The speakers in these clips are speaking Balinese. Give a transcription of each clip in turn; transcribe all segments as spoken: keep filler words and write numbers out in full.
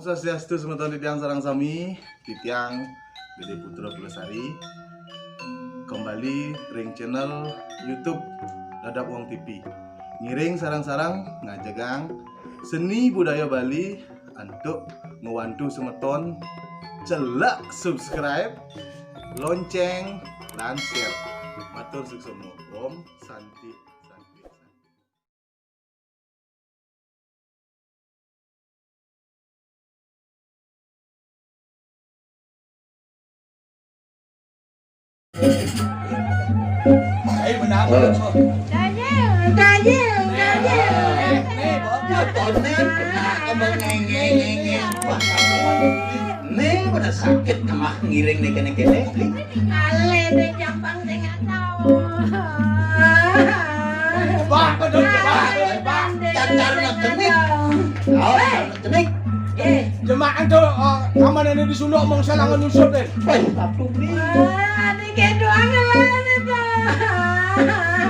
Swastiastu semeton titiang sareng sami, titiang Gede Putra Pulesari. Kembali ring channel YouTube Dadap Wong T V. Ngiring sareng-sareng ngajegang seni budaya Bali antuk ngwantu semeton celek subscribe, lonceng, lan share. Matur suksma. Om Santi, Santi, Santi. Ayo menang. Tanya, tanya, tanya. Nih, nih, bapak, tonton, kena kembang ngenge-ngenge. Wah, nih, pada sakit kemah ngiring nih, kene-kene. Ale deh, jampang sing nggak tahu. Bah, betul, bah, bah. Cacar nak cenik. Oh, cenik. Eh, jemaah tuh, oh, kamar ini di Sundok, mau salah nyusup deh. Wah, satu nih. Wah, ini kayak doang lah ini tuh.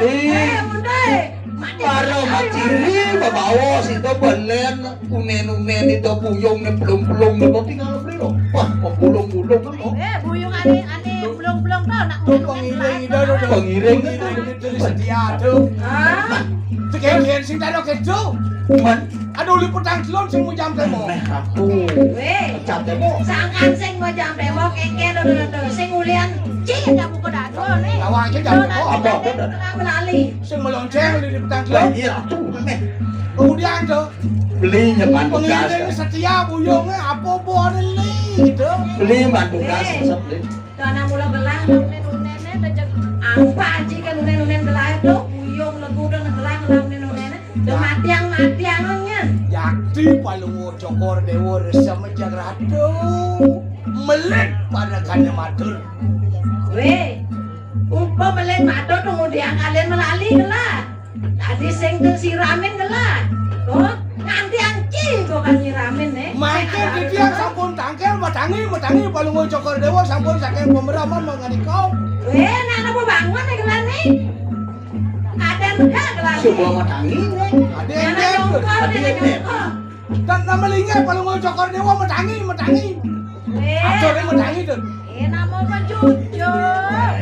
Nih. Eh, udah. Para maciri, babaos itu belen, unen-unen itu buyung nih, belum-belum itu tinggal beli loh. Wah, kok belum-belum loh. Eh, buyung ane, ane belum-belum tuh, nak tuh pengiring itu, tuh, pengiring itu, itu, itu setia tuh. Hah? Tekan sing tadi gitu. Man. Aduh, liput tangkilon sing mau jam temo. Meh aku. Weh. Jam temo. Sangkan sing mau jam temo, kengken, tuh, tuh, tuh. Sing ulian, cih, ada buku dado nih. Lawan aja jam temo. Apa? Melali. Sing melonceng di petang kilo. Lah, iya, tuh, meh. Kemudian tuh, beli nyeman bekas. Pengiring setia buyungnya apa boleh nih gitu. Beli nyeman bekas, eh, resep, beli. Tuh anak mula gelah, nunen-nunennya, tuh cek apa aja kan nunen-nunen gelah tuh, buyung legu tuh gelah, gelah nunen-nunennya. Tuh matiang-matiangannya. Yakti Palungguh Cokor Dewa resep menjaga ratu. Melik pada kanya matur. Weh. Upa melih matur tumudiang kalian melali gelah. Tadi sing teu siramin gelah. Oh, nganti angki gua kan nyiramin, eh. Mangke titiang sampun tangkil, matangi, matangi, Palungguh Cokor Dewa sampun saking pemeraman mangandika. Weh, nana mau bangun nih gelah nih. Ada enggak gelah nih? Coba matangi, nih. Ada yang nyongkol, ada yang nyongkol. Dan nama linggih Palungguh Cokor Dewa matangi, matangi. Eh. Atur matangi, Dun. Eh, nama apa cucu?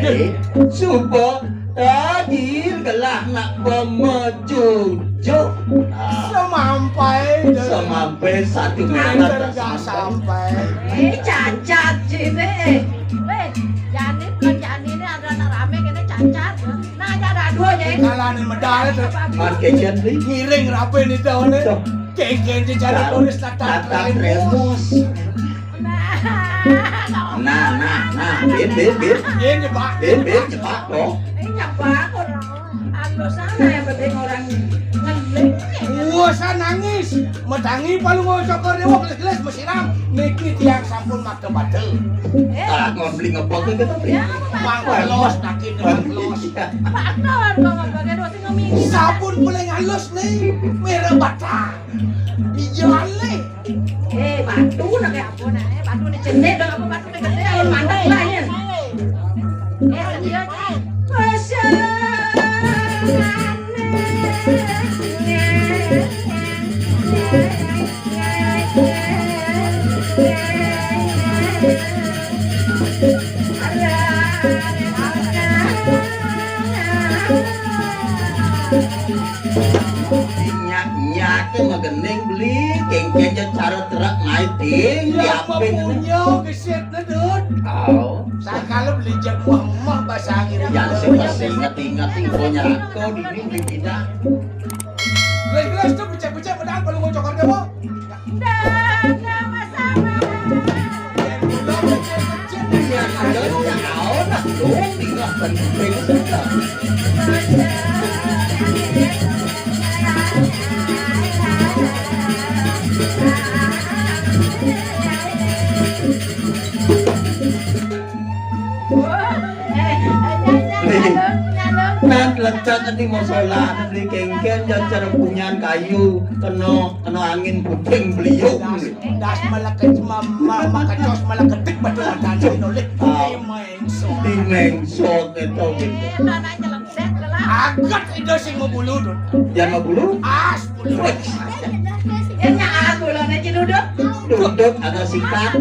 Eh, coba tadi gelah nak pemecucu. Ah. Semampai, Dun. Semampai satu meter nggak sampai. Eh, cacat sih, eh. Weh, jani bukan jani ini ada anak rame kena cacat. Nah, ada dua ya. Kalane medal tuh. Markejan nih. Ngiring rapi nih tahun nih. Tuh. Kengken di jalan tulis tata remus. Nah, nah, nah, bin, bin, bin. Ini, Pak. Bin, bin, cepat, dong. Ini apa orang? Anu sana yang penting orang ngeling. Wah, saya nangis. Matangi Palungguh Cokor Dewa, les-les, mesiram. Niki tiang sampun mata batel. Eh. Ah, kon beli ngepot itu, tapi. Ya, apa, Pak? Mang Kelos, naki Mang Kelos. Iya. Pak Aktor, Bapak, Bapak, dosa ngomong. Sabun paling halus nih, merah bata. Hijau ale. Eh, batu nak kayak apa nak? Eh, batu ni jenis dah apa batu ni gede, kalau mandai lah ya. Eh, dia. Nyak-nyak ke magending beli, kengkeng ja cara terak naik ting, ya, diapin. Punya gesit ne, Dut. Oh. Sakala beli jam mah bahasa Inggris. Ya, sing masih inget-inget, infonya aku di ini beli tidak. Gelas-gelas tuh becek-becek, padahal kalau mau cokor dia mau. Nah, lecak nanti mau sholat, beli kengken, jangan cara punyan kayu, kena, kena angin puting beliung. Das, das malah ke, ma-, ma-, makacos malah ketik betul ada di nulik. Ah. Di mengso. Di mengso, gitu. Eh, tanah nyelengset, lah. Agat itu sing mau bulu, Dut. Jangan mau bulu? As, bulu. Wih. Ini aku, lah, Aja duduk. Duduk, ada sikat.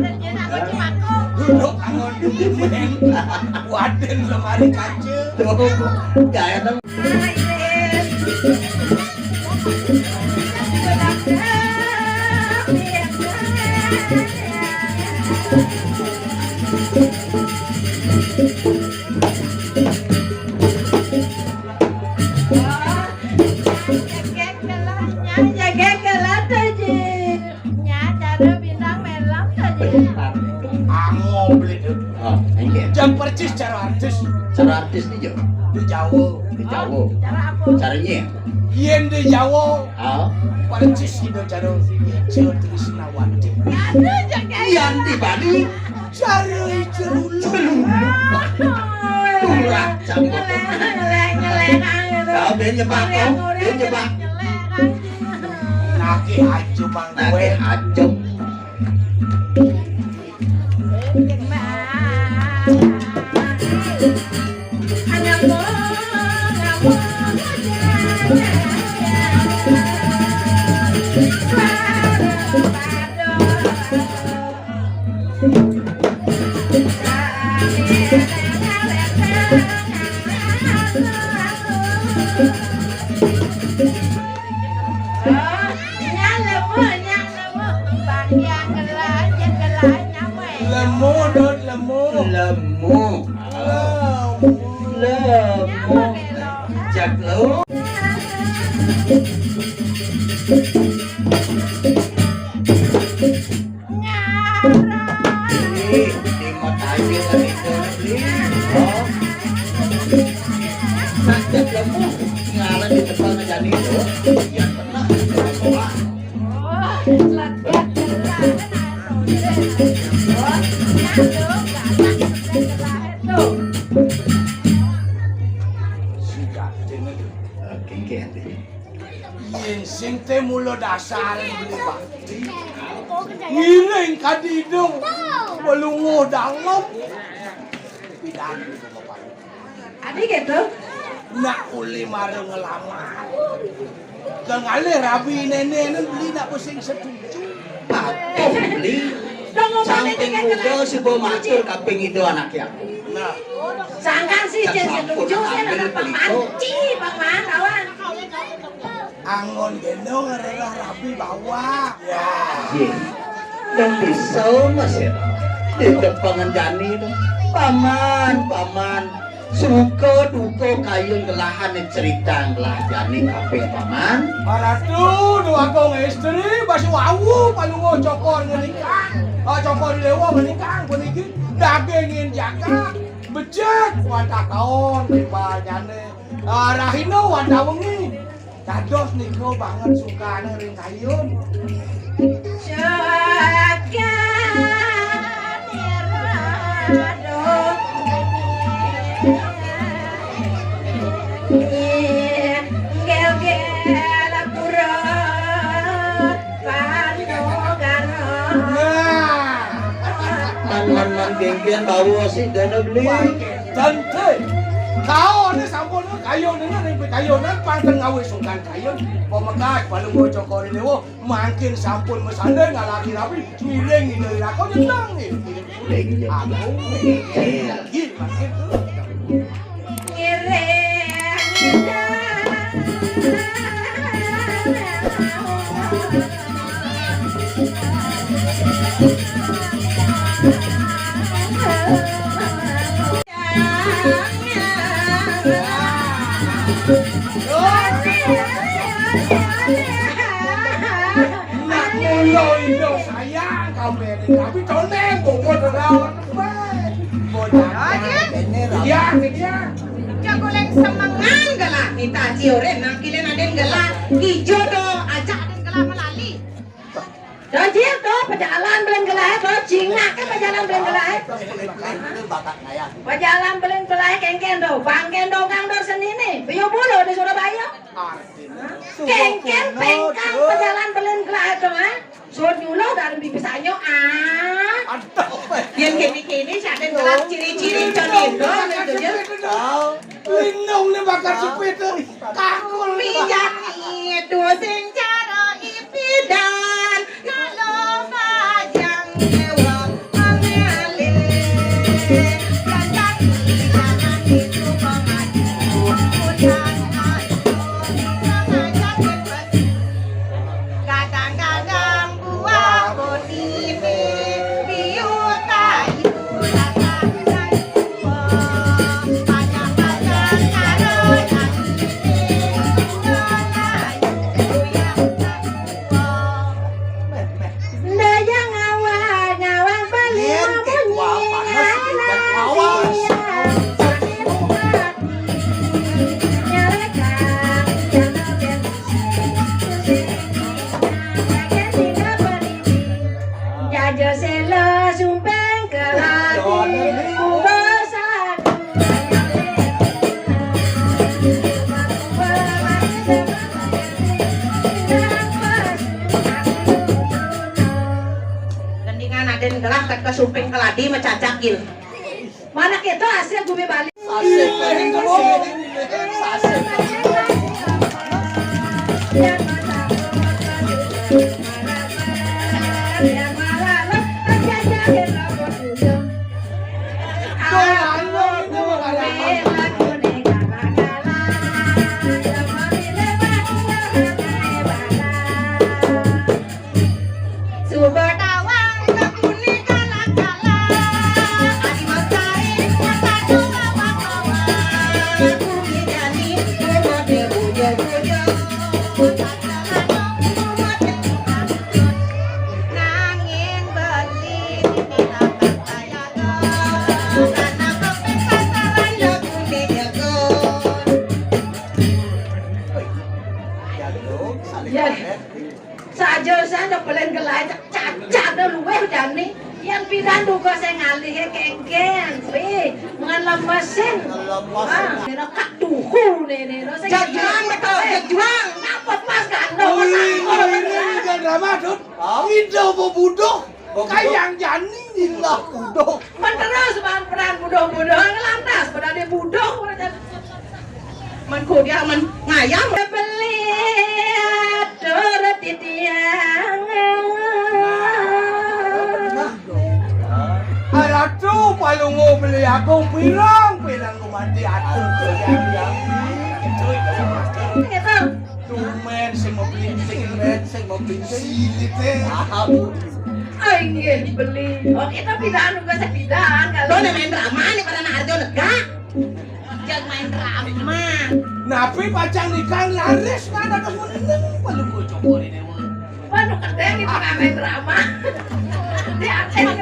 Duduk, angon. Waden lemari kaca. Tuh, gaya dong. Jegég gelah, jegég gelah, Ji. Nya, cara bintang melem to, Ji. Ango beli tu. Oh, thank you. Jam persis cara artis. Cara artis ni, Jo. Di Jawa. Di Jawa. Cara apa? Caranya? Yen di Jawa. Ah. Persis itu cara Ica Trisnawati. Ada je kayak. Yang di Bali. Cara Ica Lulu. Lulu. Turah campur. Ngelek, ngelek, ngelek. Kau dia nyebak, kau. Dia nyebak. Nagih aja, Bang. Nagih aja. Lemu, Dut, lemu. Lemu. Lemu. Lemu. Jak lu. Ih, timot aja kan itu, Bli. Oh. Nah, jak lemu. Ngalah di depan aja nih, tuh. Yang pernah, yang pernah. Yen sing te mula dasar beli bakti. Ngiring kadi idung. Pelunguh dalem. Pidan. Adi gitu. Nak uli mara ngelamar. Ke ngalih rabi nene nen beli nak pusing setuju. Patuh beli. Samping muda si bo matur kaping itu anak aku. Nah. Sangkan sih jen setuju kan ada pemanci, Paman, kawan. Angon gendong adalah rabi bawa. Ya. Iya. Dan bisa, Mas, ya. Di depangan jani itu. Paman, Paman. Suka duka kayun gelahan ni cerita gelah jani kaping, Paman. Maratu, dua kong istri, basi wawu, palungo cokor ngenikang. Ah, cokor lewa ngenikang, peniki. Dagingin jaga. Becek, wantah kaon, tiba jani. Ah, rahina, wantah wengi. Dados nika banget sukane ring kayun. Nah. Man, man, man, genggen bawa si dana beli. Tante, kaone sampun kayune ning pikayune pang ten ngawe sungkan kayun. Pemekas, palungguh cokor ini, wo, mangkin sampun mesanding ngalaki rabi, ngiring ini lakon nyenang nih. Ngiring. Aku. Iya. Iya, mangkin tuh. Ngiring. Nak mulo indo sayang kau meri, tapi toneng bobot lawan. Bocah. Iya, iya. Jago leng semengan gelah kita ciurin nang kilin aden gelah. Ijo do ajak aden gelah melali. Dojil to, pejalan belin gelahe to, cingak ke pejalan belin gelahe. Pejalan belin gelahe kengken to, bangken dogang do senine, biu bulu di Surabaya. Kengken pengkang pejalan belin gelahe to, ha? Sud nyuluh dalam pipis anyo, ah. Aduh. Yen kene-kene, saden gelap ciri-ciri, conindo, gitu, ya. Lindung nih bakal sepit tuh. Kakul. Pian itu sing cara ipidan. Kalau Gadang-gadang buah bonine, biu tayu, panjang-panjang karo. Ndaya ngawang, ngawang bali. Yen munyi ketua panas, anak awas. Jaja sela sumpeng kelati. Gendingan aden gelah ket kesumping keladi macacak gil. Mana kita hasil gumi Bali? Sasih, sasih. Ya. Saja sana pelen gelai cacak dah luweh jani. Yang pidan duga saya ngalih kengken, weh, ngan lemesin. Lemesin. Ah, nira katuhu ne, nira saya. Jajuang betul, jajuang. Napa pas gandong? Ui, ui, ui, ui, jangan drama, Dut. Hah? Ida bebuduh. Bebuduh. Kayang jani ilah buduh. Menterus ban peran buduh-buduh, ngelantas pada dia buduh. Men kudiang men ngayam. Beli atur titiang. Nah, nah. Alah tu palungo beli aku pirang, pirang ku mati atur titiang. Gitu. Tumen sing mau beli, sing mau beli, sing mau beli. Silit, eh. Paham. Ah, inggih, beli. Oh, kita pidan, bukan sepidan. Kalau main drama nih pada nak Arjo lega. Jangan main drama. Napi pacang nikah laris kan ada menenang paling bocor ini. Waduh, kedeng itu nggak main drama. Di atas.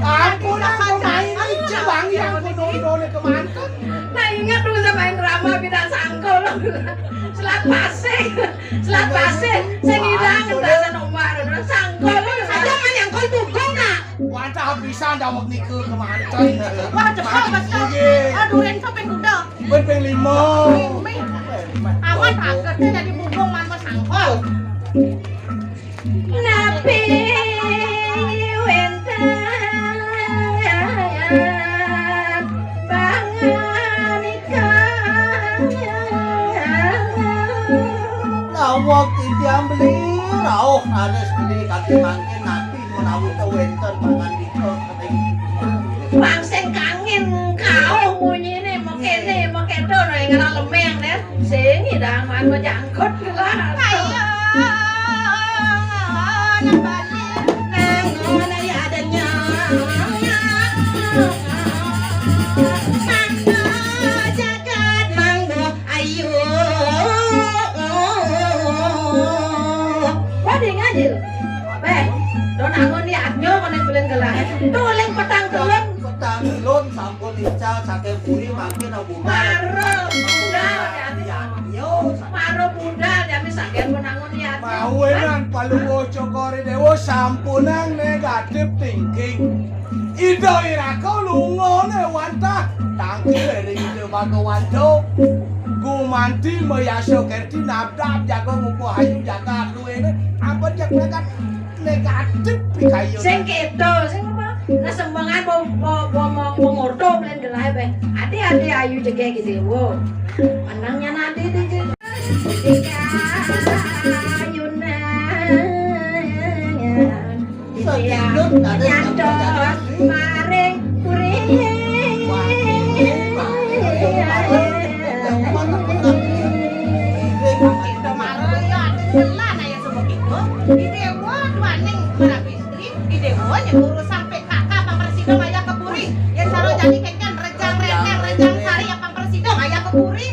Ampun, aku main aja bang yang kono-kono kemanten. Nah, ingat dulu saya main drama bidang sangkol. Selat pasir. Selat pasir. Saya ngidang rasa nomor. Sangkol. Ada mah nyangkol tugung nak. Wantah pisan daweg nika kemanten. Wah, cepet, cepet. Aduh, yang sampai kuda. Ben ping lima. Awan, pager téh jadi bubung man sangkol. Napi wénten panganika? Lawak titiang beli rauh raris beli kanthi mangkin napi menawi wénten panganika. Pang sing kangin kauh munyiné, makéné, makéto, nah, ing ngarah lemeng, né. Sing idang maan majangkut gelah. Ayo, nang bali. Nangon ya adanya. Mangga jagat, mangga ayu. Wah, dingajil. Béh, don angon ni adnyo koné bulan gelah. Tuling petang tulun. Petang tulun sampun ical saking puri mangkin budal. Mara budal, jani. Yo, mara budal, jani saking pun angon ni adnyo. Mawinan Palungguh Cokor I Déwa sampunang negatif thinking. Ida iraka lungané wantah tangkil ring Ida Bhagawanta. Gumanti mayasa kerti nabdab jaga muka ayu jagat luwéné. Apa jak negat negatif pikayun. Sing kéto, sing apa? Nah, sembangan mau mau mau mau mau ngorto belén gelahé, béh. Adi-adi ayu jegég gitu. Wo. Menangnya nanti di di kayunan. Saking Nyantos maring puri. Ida Mara ya ati selan aya sebab itu. Di dewa duaning merabi istri, di dewa nyeburu sampai kakak pampresida maya ke puri. Yen cara jani kengken rejang renteng, rejang sari ya pampresida maya ke puri.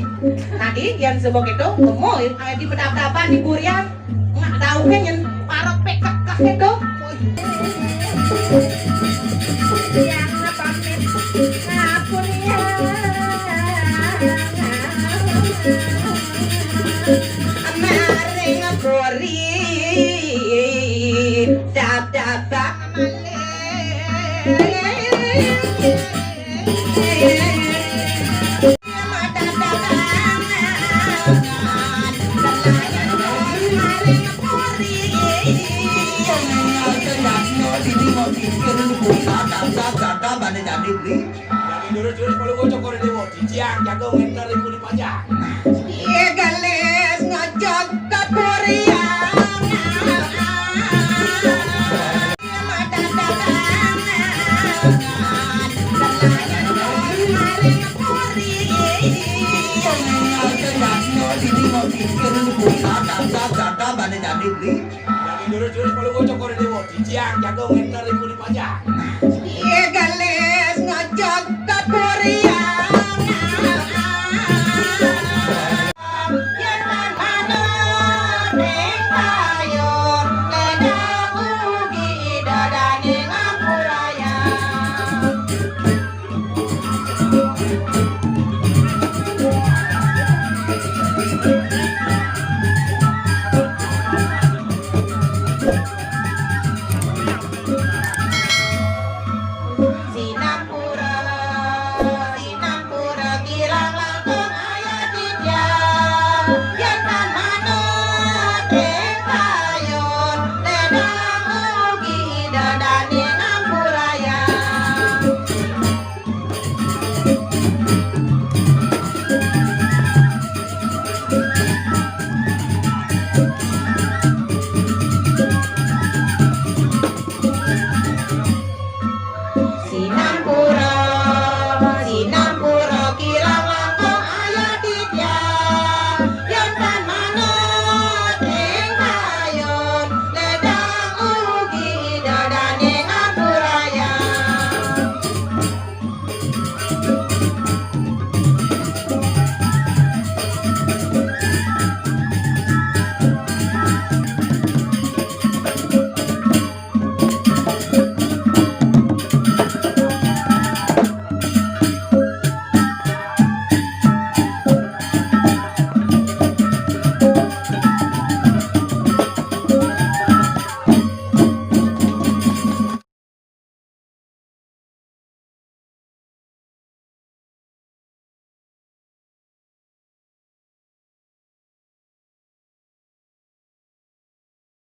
Tadi yen sebab itu, kemo aya di pedap-dapan di purian. Nggak tahu kan yang parut pekek itu. Yang pamit ngapun ya. Maring puri dap-dapan malih. Yang durus-durus perlu bocok kore dewa. Ciciang jago ngenter ibu di panjang. Iya galis ngojok ke purian. Yang durus-durus perlu bocok kore dewa. Ciciang jago ngenter ibu di panjang. Iya